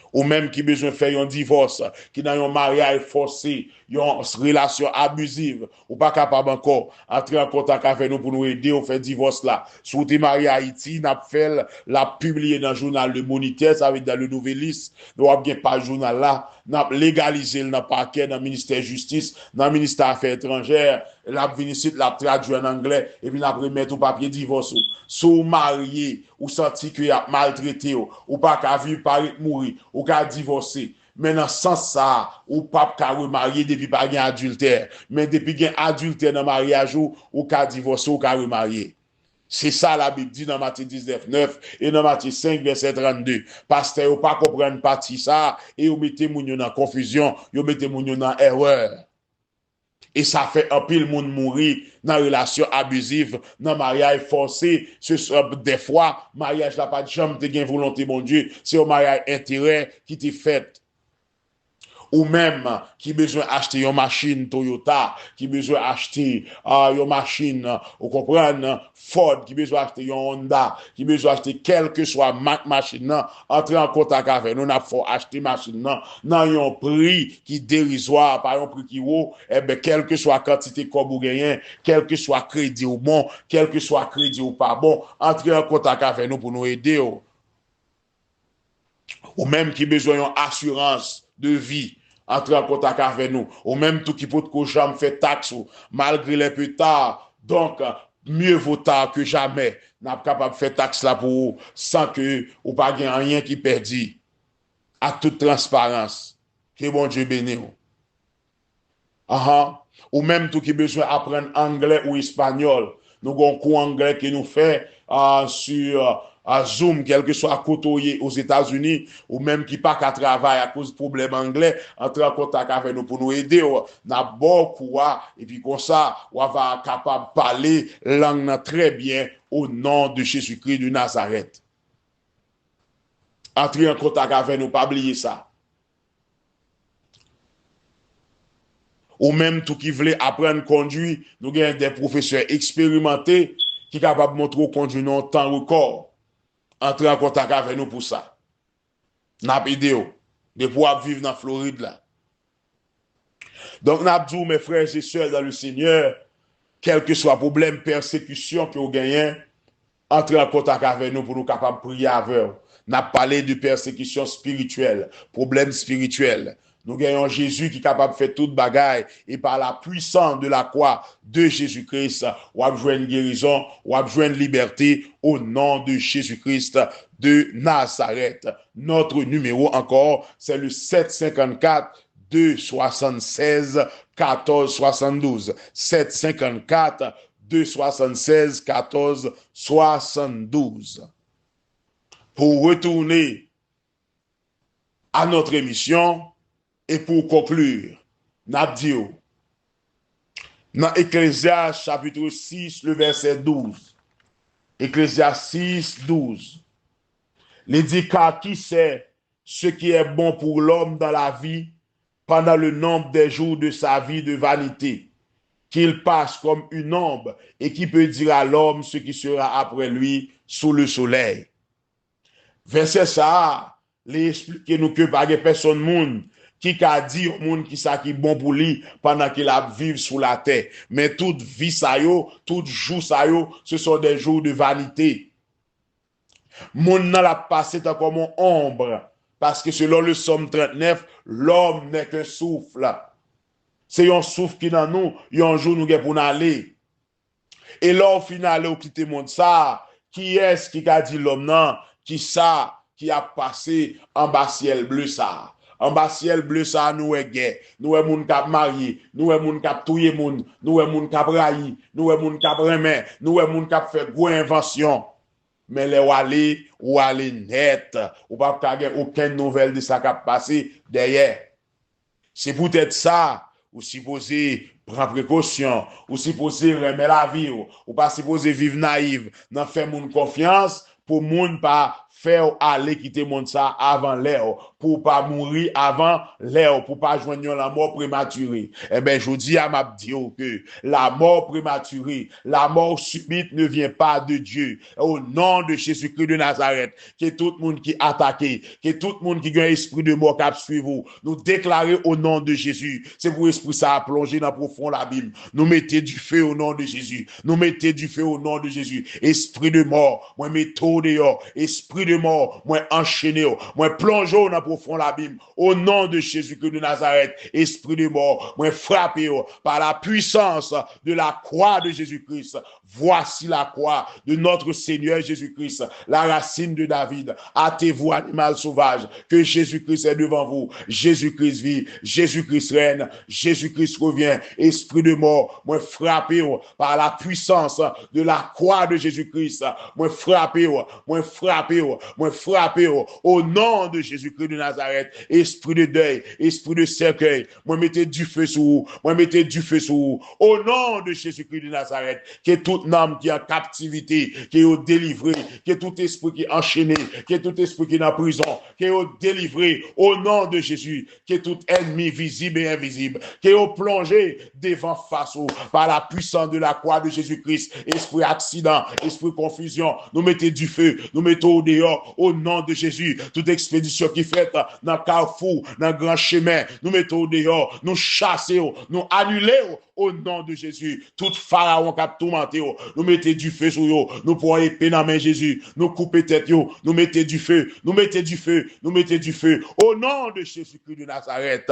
Ou menm ki bezwen fè yon divòs, ki nan yon maryaj fòse, yon relasyon abiziv, ou pa kapab ankò, antre an kontak avè nou pou nou ede w fè divòs la. Si w te marye Ayiti, n ap fè l, l ap pibliye nan jounal Le Moniteur, sa vle di nan Le Nouvelliste, w ap gen paj jounal la, n ap legalize l nan pakè, nan ministè jistis, nan ministè afè etranjè, l ap vin isit, l ap tradui an anglè, epi n ap remèt ou papye divòs ou. Si w marye, ou santi ke y ap maltrete w, ou pa ka viv, parèt mouri, ou ka divòse. Men nan sans sa a, ou p ap ka remarye depi pa gen adiltè. Men depi gen adiltè nan maryaj ou, ou ka divòse, ou ka remarye. Se sa Labib di nan Matye diznèf nèf e nan Matye senk vèsè trannde. Pastè yo pa konprann pati sa a e yo mete moun yo nan konfizyon, yo mete moun yo nan erè. E sa fè anpil moun mouri nan relasyon abiziv, nan maryaj fòse. Se, dèfwa, maryaj la pa t janm te gen volonte Bondye. Se yon maryaj enterè ki te fèt. Ou menm ki bezwen achte yon machin Toyota, ki bezwen achte, ah, yon machin, ou konprann, Ford, ki bezwen achte yon Honda, ki bezwen achte kèlkeswa mak machin nan, antre an kontak avè nou, n ap fè w achte machin nan nan yon pri ki derizwa, pa yon pri ki wo. Enben, kèlkeswa kantite kòb ou genyen, kèlkeswa kredi w bon, kèlkeswa kredi w pa bon, antre an kontak avè nou pou nou ede w. Ou menm ki bezwen yon asirans de vi, antre an kontak avè nou. Ou menm tou ki potko janm fè taks ou, malgre lè pe ta, donk, mieux vaut tard que jamais. N ap kapab fè taks la pou ou san ke ou pa gen anyen ki pèdi. Ak tout transparans, ke Bondye beni w. Ahan. Ou menm tou ki bezwen aprann anglè ou espanyòl, nou gen yon kou anglè ke nou fè, ah, sur, ah, Zoom, kèlkeswa kote w ye Ozetazini, ou menm ki pa ka travay akoz pwoblèm anglè, antre an kontak avè nou pou nou ede w. N ap ba w kou a, epi konsa, w a va kapab pale lang nan trè byen, au nom de Jésus-Christ de Nazareth. Antre an kontak avè nou, pa bliye sa. Ou menm tou ki vle aprann kondui, nou gen de pwofesè eksperimante ki kapab montre w kondui nan yon tan rekò. Antre an kontak avè nou pou sa. N ap ede w. Depi w ap viv nan Florid la. Donk, n ap di w, mes frères et sœurs dans le Seigneur, kèlkeswa pwoblèm, pèsekisyon ke w genyen, antre an kontak avè nou pou nou kapab priye avè w. N ap pale de pèsekisyon espirityèl, pwoblèm espirityèl. Nou gen yon Jezi ki kapab fè tout bagay, et par la puissance de la croix de Jésus-Christ, w ap jwenn gerizon, w ap jwenn libète, au nom de Jésus-Christ de Nazareth. Notre numéro encore, c'est le sept cinquante-quatre deux soixante-seize quatorze soixante-douze. Sept cinquante-quatre deux soixante-seize quatorze soixante-douze. Pour retourner à notre émission et pour conclure, n ap di w, nan Ecclésiaste chapitre six, le verset douze. Ecclésiaste six, douze. Li di, car qui sait ce qui est bon pour l'homme dans la vie pendant le nombre des jours de sa vie de vanité, qu'il passe comme une ombre, et qui peut dire à l'homme ce qui sera après lui sous le soleil? Vèsè sa a, li esplike nou ke pa gen pèsonn moun ki ka di yon moun ki sa ki bon pou li pandan ke l ap viv sou latè. Men tout vi sa yo, tout jou sa yo, ce sont des jours de vanité. Monn nan l ap pase tankou yon ombre, paske selon le Psaume trente-neuf, l'homme n'est qu'un souffle. Se yon souf ki nan nou, yon jou nou gen pou n ale. E lè w fin ale, w kite mond sa a, kiyès ki ka di lòm nan ki sa ki ap pase anba syèl ble sa a? Anba syèl ble sa a, nou wè gè, nou wè moun k ap marye, nou wè moun k ap touye moun, nou wè moun k ap rayi, nou wè moun k ap renmen, nou wè moun k ap fè gwo envansyon. Men lè w ale, ou ale nèt. Ou p ap ka gen okenn nouvèl de sa k ap pase dèyè. Se poutèt sa, ou sipoze Pran prekosyon, ou sipoze renmen lavi w, ou pa sipoze viv nayiv nan fè moun konfyans pou moun pa fè w ale kite mond sa avan lè w, pou w pa mouri avan lè w, pou w pa jwenn yon lanmò prematire. Enben, jodi a, m ap di w ke la mort prématurée, la mort subite ne vient pas de Dieu. Au nom de Jésus-Christ de Nazareth, ke tout moun ki atake, ke tout moun ki gen espri de mò k ap swiv ou, nou deklare o non de Jezi, se pou espri sa a plonje nan pwofon labim. Nou mete dife o non de Jezi. Nou mete dife o non de Jezi. Espri de mò, mwen mete w deyò. Espri de mò, mwen anchene w. Mwen plonje w nan pwofon labim. O non de Jezi Kris de Nazarèt, espri de mò, mwen frape w par la puissance de la croix de Jésus-Christ. Voici la croix de notre Seigneur Jésus-Christ, la racine de David. Hâtez-vous, animal sauvage, que Jésus-Christ est devant vous. Jésus-Christ vit, Jésus-Christ règne, Jésus-Christ revient. Espri de mò, mwen frape w par la puissance de la croix de Jésus-Christ. Mwen frape w, mwen frape w, mwen frape w. O non de Jésus-Christ de Nazareth, espri de dèy, espri de sèkèy, mwen mete dife sou ou, mwen mete dife sou ou. O non de Jésus-Christ de Nazareth, ke tout nanm ki an kaptivite, ke yo delivre, ke tout espri ki anchene, ke tout espri ki nan prizon, ke yo delivre. O non de Jezi, ke tout ènmi vizib e envizib, ke yo plonje devan fas ou, par la puissance de la croix de Jésus-Christ. Espri aksidan, espri konfizyon, nou mete dife, nou mete w deyò, o non de Jezi. Tout ekspedisyon ki fèt nan kafou, nan gran chemen, nou mete w deyò, nou chase w, nou anile w, o non de Jezi. Tout farawon k ap toumante w, nou mete dife sou yo, nou pran epe nan men Jezi, nou koupe tèt yo, nou mete dife, nou mete dife, nou mete dife, o non de Jezi Kris de Nazarèt.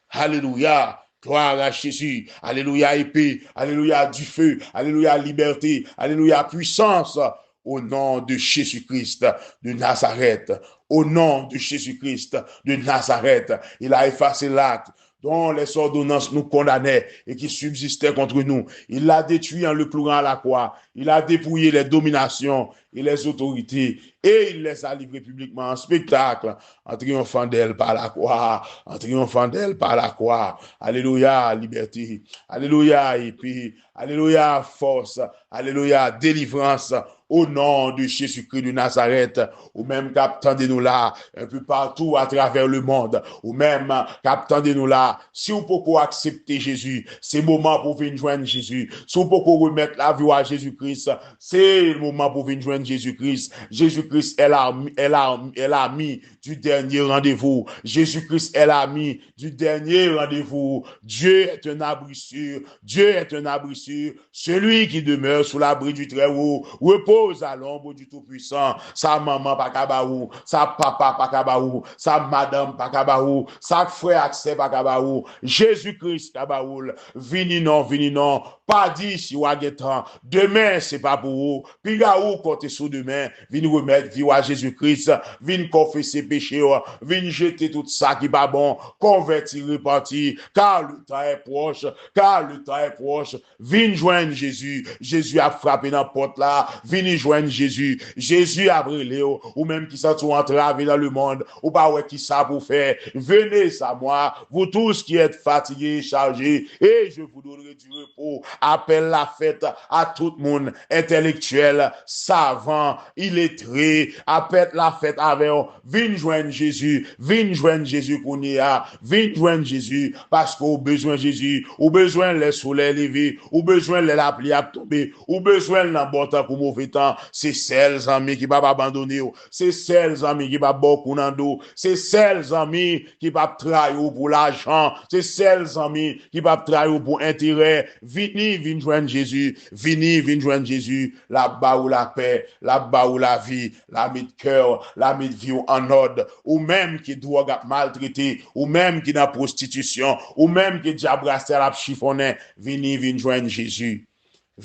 Alelouya. Gloire à Jésus. Alléluia, épée. Alléluia, du feu. Alléluia, liberté. Alléluia, puissance. Au nom de Jésus-Christ de Nazareth. Au nom de Jésus-Christ de Nazareth. Il a effacé l'acte dont les ordonnances nous condamnaient et qui subsistaient contre nous. Il l'a détruit en le clouant à la croix. Il a dépouillé les dominations et les autorités, et il les a livrés publiquement en spectacle, en triomphant d'elles par la croix, en triomphant d'elles par la croix. Alléluia, liberté. Alléluia, épée. Alléluia, force. Alléluia, délivrance. Au nom de Jésus-Christ de Nazareth, ou menm k ap tande nou la, un peu partout à travers le monde, ou menm k ap tande nou la, si w poko aksepte Jezi, se moman pou w vin jwenn Jezi. Si w poko remèt lavi w a Jezi Kris, se moman pou w vin jwenn Jezi Kris. Jésus-Christ est l'ami, est l'ami, est l'ami du dernier rendez-vous. Jésus-Christ est l'ami du dernier rendez-vous. Dieu est un abri sûr. Dieu est un abri sûr. Celui qui demeure sous l'abri du Très-Haut repose à l'ombre du Tout-Puissant. Sa manman pa ka ba ou, sa papa pa ka ba ou, sa madanm pa ka ba ou, sa frè ak sè pa ka ba ou, Jezi Kris ka ba ou l. Vini non, vini non. Pa di si w a gen tan. Demen se pa pou ou. Piga ou konte sou demen. Vin remèt vi w a Jezi Kris. Vin konfese peche w. Vin jete tout sa ki pa bon. Konvèti, repanti. Car le temps est proche. Car le temps est proche. Vin jwenn Jezi. Jezi ap frape nan pòt la. Vini jwenn Jezi. Jezi ap rele w. Ou menm ki santi w antrave nan lemonn, ou pa wè kisa pou w fè. Venez à moi, vous tous qui êtes fatigués et chargés, et je vous donnerai du repos. Apèl la fèt a tout moun, entèlektyèl, savan, iletre. Apèl la fèt avè w. Vin jwenn Jezi, vin jwenn Jezi kounye a, vin jwenn Jezi, paske w bezwen Jezi, ou bezwen l lè solèy leve, ou bezwen l lè lapli ap tonbe, ou bezwen l nan bon tan kou move tan. Se sèl zanmi ki p ap abandone w, se sèl zanmi ki p ap ba w kou nan do, se sèl zanmi ki p ap trayi w pou lajan, se sèl zanmi ki p ap trayi w pou enterè. Vini, vin jwenn Jezi, vini, vin jwenn Jezi, l ap ba ou lapè, l ap ba ou lavi, l a met kè w, l a met vi w an òd. Ou menm ke dwòg ap maltrete, ou menm ki nan pwostitisyon, ou menm ke dyab rastè l ap chifonnen, vini, vin jwenn Jezi.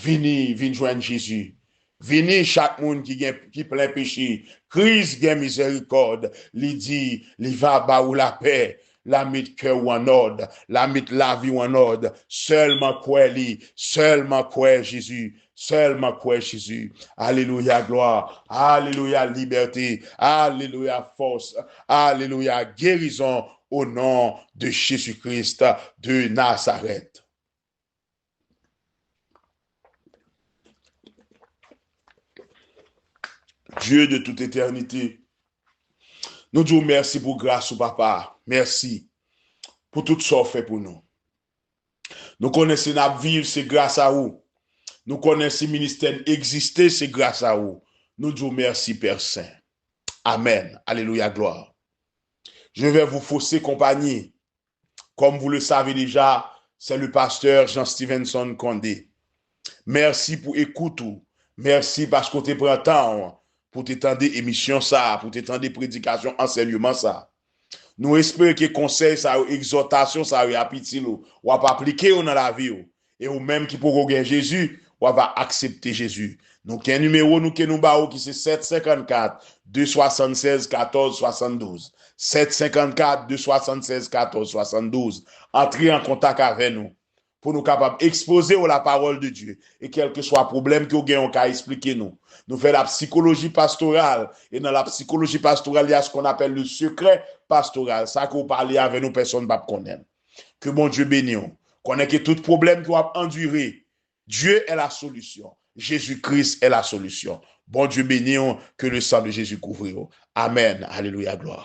Vini, vin jwenn Jezi. Vini chak moun ki gen, ki plen peche. Kris gen mizèrikòd. Li di, li va ba ou lapè. L a met kè w an òd. L a met lavi w an òd. Sèlman kwè li. Sèlman kwè Jezi. Sèlman kwè Jezi. Alelouya, glwa. Alelouya, libète. Alelouya, fòs. Alelouya, gerizon. Au nom de Jésus-Christ de Nazareth. Dieu de toute éternité, nou di w mèsi pou gras ou, papa. Mèsi pou tout sa w fè pou nou. Nou konnen si n ap viv, se gras a ou. Nou konnen si ministè n egziste, se gras a ou. Nou di w mèsi, Pè Sen. Amèn. Alelouya, glwa. Je vais vous fausser compagnie. Comme vous le savez déjà, c'est le pasteur Jean Stevenson Condé. Mèsi pou ekout ou. Mèsi paske w te pran tan w pou te tande emisyon sa a, pou te tande predikasyon, ansèyman sa a. Nou espere ke konsèy sa yo, egzòtasyon sa yo, y ap itil ou, w ap aplike yo nan lavi w. E ou menm ki poko gen Jezi, w ap aksepte Jezi. Nou gen nimewo nou ke nou ba ou ki se sèt senkannkat, de swasannsèz, katòz swasanndouz. Sèt senkannkat, de swasannsèz, katòz swasanndouz. Antre an kontak avè nou pou nou kapab ekspoze w la parole de Dieu. E kèlkeswa pwoblèm ke w gen, w ka eksplike nou. Nou fè lapsikoloji pastoral. E nan lapsikoloji pastoral, il y a ce qu'on appelle le secret pastoral. Sa ke w pale avè nou, pèsonn p ap konnen. Ke Bondye beni w. Konnen ke tout pwoblèm ke w ap andire, Dieu est la solution. Jésus-Christ est la solution. Bondye beni w, ke le sang de Jésus couvre w. Amèn. Alelouya, glwa.